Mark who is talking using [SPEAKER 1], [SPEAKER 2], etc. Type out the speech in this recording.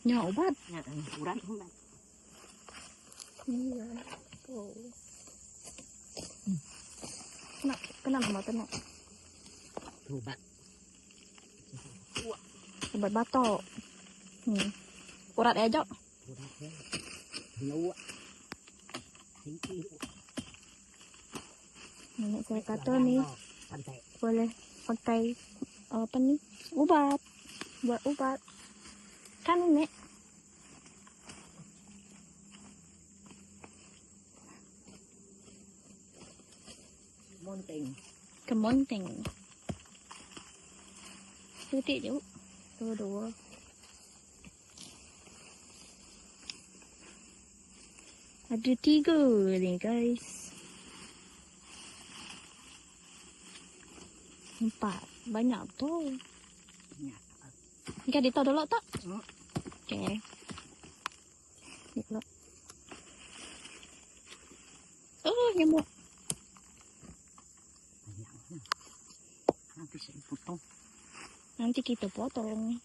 [SPEAKER 1] Nya ubat. Nya urat ubat. Iya. Oh. Kena kena nama tu nak?
[SPEAKER 2] Ubat.
[SPEAKER 1] Ubat batok. Urat aja.
[SPEAKER 2] Urat ya. Lu.
[SPEAKER 1] Nenek saya kata ni boleh pakai apa ni? Ubat. Buat ubat. Kan nenek?
[SPEAKER 2] Kemunting.
[SPEAKER 1] Kemunting. Titik je. Dua dua. Ada tiga ni guys. Empat. Banyak betul.
[SPEAKER 2] Banyak.
[SPEAKER 1] Ni kan dia tahu dulu tak?
[SPEAKER 2] Hmm.
[SPEAKER 1] Okey. Ni pula. Oh, nyamuk.
[SPEAKER 2] Banyak. Nanti saya potong.
[SPEAKER 1] Nanti kita potong.